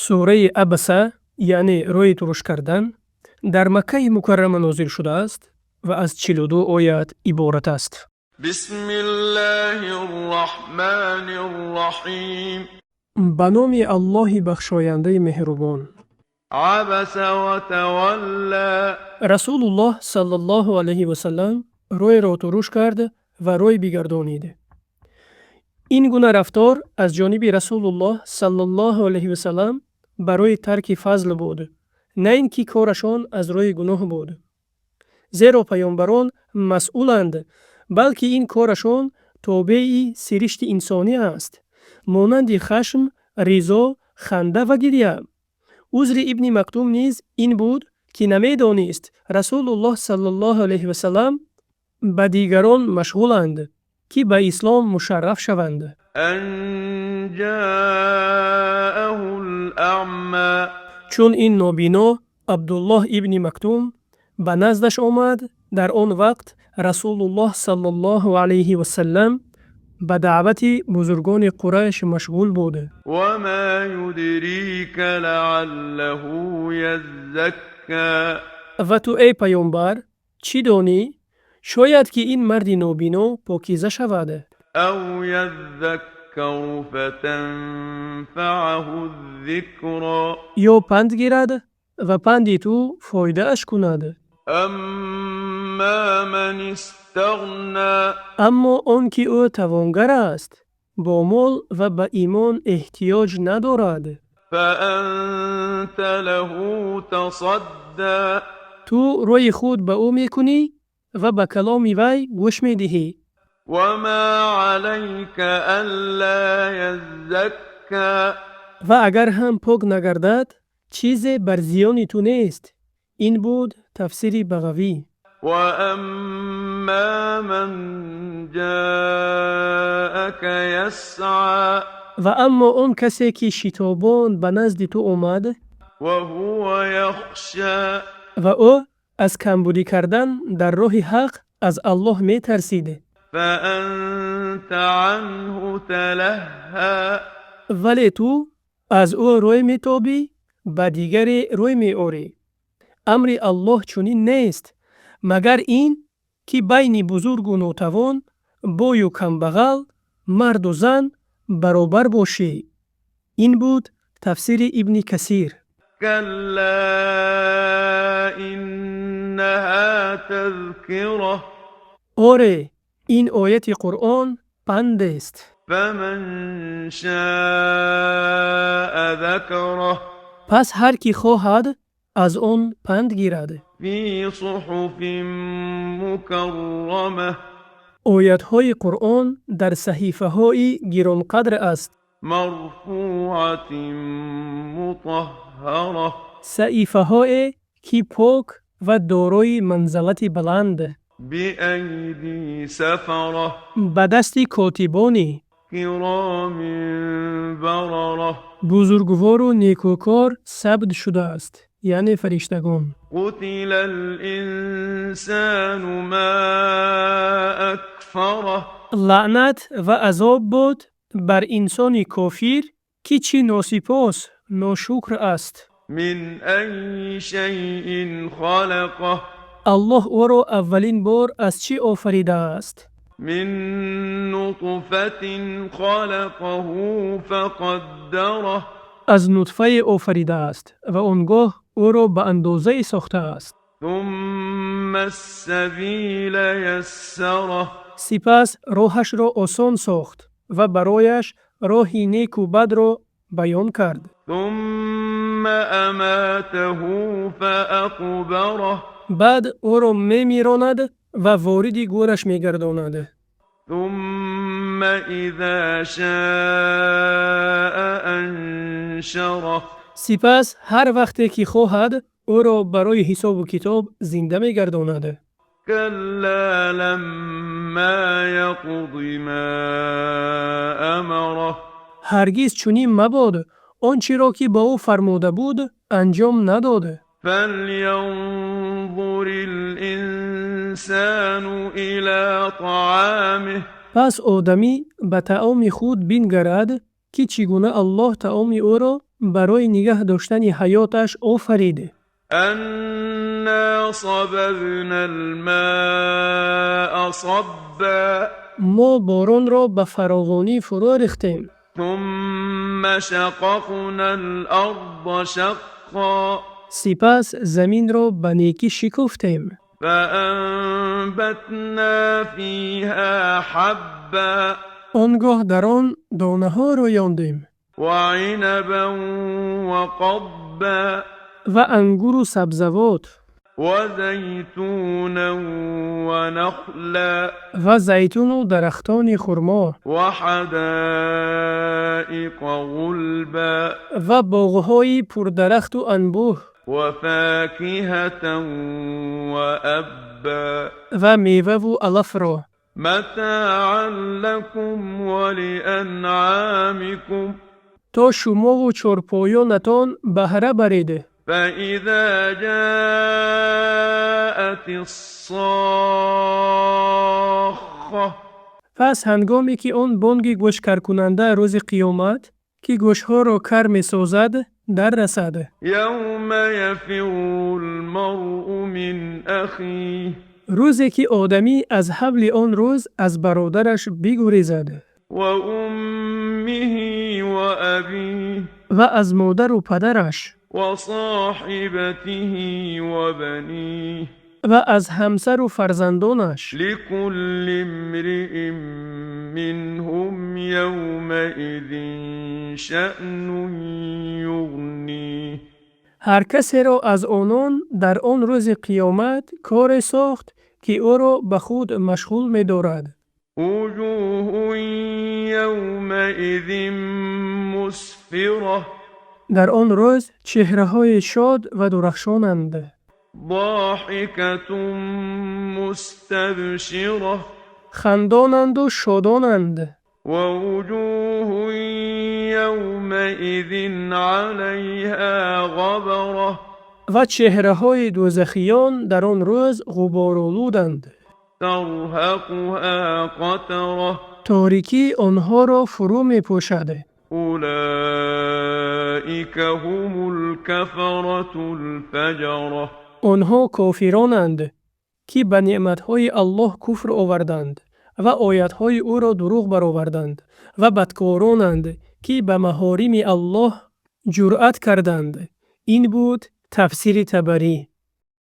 Сураи Абаса, яъне рӯи туруш кардан, дар Маккаи Мукаррама нозил шудааст ва аз 42 оят иборат аст. بسم الله الرحمن الرحيم. Ба номи Аллоҳи бахшояндаи меҳрубон. عبس وتولى. Расулуллоҳ саллаллоҳу алайҳи васаллам рӯйро туруш кард ва рӯй бигардонид. Ин гуна рафтор аз ҷониби Расулуллоҳ саллаллоҳу алайҳи васаллам барои тарки фазл буд, на ин ки корашон аз рӯи гуноҳ буд, зеро паёмбарон масъуланд, балки ин корашон тобеи сиришти инсонӣ аст, монанди хашм, ризо, ханда ва гиря. Узри Ибни Мактум низ ин буд, ки намедонист, Расулуллоҳ саллаллоҳу алайҳи васаллам ба дигарон машғуланд, ки ба ислом мушарраф шаванд. أن جاءه الأعمى. Чун ин нобино, Абдуллоҳ ибни Мактум, ба наздаш омад, дар он вақт Расулуллоҳ саллаллоҳу алайҳи васаллам ба даъвати бузургони Қурайш машғул буд. وما يدريك لعله يزكى. Ва ту, эй паёмбар, чӣ донӣ? Шояд ки ин марди нобино покиза шавад. أو يذكر فتنفعه الذكرى. Ё панд гирад ва панди ту фоидааш кунад. أما من استغنى. Аммо он ки ӯ тавонгар аст, бо мол ва ба имон эҳтиёҷ надорад. فأنت له تصدى. Ту рӯи худ ба ӯ мекунӣ ва ба каломи вай гӯш медиҳӣ. وما عليك ألا يزكى. Ва агар ҳам пок нагардад, чизе бар зиёни ту нест. Ин буд тафсири Бағавӣ. وأما من جاءك يسعى. Ва аммо он касе, ки шитобон ба назди ту омад وهو يخشى. ва ӯ аз камбудӣ кардан дар роҳи ҳақ аз Аллоҳ метарсид. فأنت عنه تلهى. Вале ту аз ӯ рӯй метобӣ, ба дигаре рӯй меорӣ. Амри Аллоҳ чунин нест, магар ин ки байни бузургу нотавон, бою камбағал, марду зан баробар бошӣ. Ин буд тафсири Ибни Касир. كلا إنها تذكرة. Оре, ин ояти Қуръон пандест. فمن شاء ذكره. Пас ҳар кӣ хоҳад, аз он панд гирад. في صحف مكرمة. Оятҳои Қуръон дар саҳифаҳои гиронқадр аст. مرفوعة مطهرة. Саҳифаҳое, ки пок ва дорои манзалати баланд. بأيدي سفرة. Ба дасти котибони كرام بررة. бузургвору некӯкор сабт шудааст, яъне фариштагон. قتل الإنسان ما أكفره. Лаънат ва азоб буд бар инсони кофир, ки чӣ носипос, ношукр аст. من أي شيء خلقه. Аллоҳ ӯро аввалин бор аз чӣ офаридааст? من نطفة خلقه فقدره. Аз нутфае офаридааст ва он гоҳ ӯро ба андозае сохтааст. ثم السبيل يسره. Сипас роҳашро осон сохт ва барояш роҳи неку бадро баён кард. ثم أماته فأقبره. Баъд ӯро мемиронад ва вориди гӯраш мегардонад. ثم إذا شاء أنشره. Сипас ҳар вақте ки хоҳад, ӯро барои ҳисобу китоб зинда мегардонад. كلا لما يقض ما أمره. Ҳаргиз чунин мабод, он чиро, ки ба ӯ фармуда буд, анҷом надод. فلينظر الإنسان إلى طعامه. Пас одамӣ ба таоми худ бингарад, ки чӣ гуна Аллоҳ таоми ӯро барои нигаҳ доштани ҳаёташ офарид. أنا صببنا الماء صبا. Мо боронро ба фаровонӣ фурӯ рехтем. ثم شققنا الأرض شقا. Сипас заминро ба некӣ шикуфтем. فأنبتنا فيها حبا. Он гоҳ дар он донаҳо рӯёндем. وعنبا وقضبا. Ва ангуру сабзавот. وزيتونا ونخلا. Ва зайтуну дарахтони хурмо. وحدائق غلبا. Ва боғҳои пурдарахту анбӯҳ. وفاكهة وأبا. Ва меваву алафро. متاعا لكم ولأنعامكم. То шумову чорпоёнатон баҳра баред. فإذا جاءت الصاخة. Пас ҳангоме ки он бонги гӯшкаркунанда рӯзи қиёмат, ки гӯшҳоро кар месозад, дар расад. يوم يفر المرء من أخيه. Рӯзе ки одамӣ аз ҳавли он рӯз аз бародараш бигурезад. وأمه وأبيه. Ва аз модару падараш. وصاحبته وبنيه. Ва аз ҳамсару фарзандонаш. لكل امرئ منهم يومئذ شأن يغنيه. Ҳар касеро аз онон дар он рӯзи қиёмат коре сохт, ки ӯро ба худ машғул медорад. وجوه يومئذ مسفرة. Дар он рӯз чеҳраҳои шод ва дурахшонанд. ضاحكة مستبشرة. Хандонанду шодонанд. ووجوه يومئذ عليها غبرة. Ва чеҳраҳои дӯзахиён дар он рӯз ғуборолуданд. ترهقها قترة. Торикӣ онҳоро фурӯ мепӯшад. أولئك هم الكفرة الفجرة. Онҳо кофиронанд, ки ба неъматҳои Аллоҳ куфр оварданд ва оятҳои ӯро дурӯғ бароварданд ва бадкоронанд, ки ба маҳорими Аллоҳ ҷуръат карданд. Ин буд тафсири Табарӣ.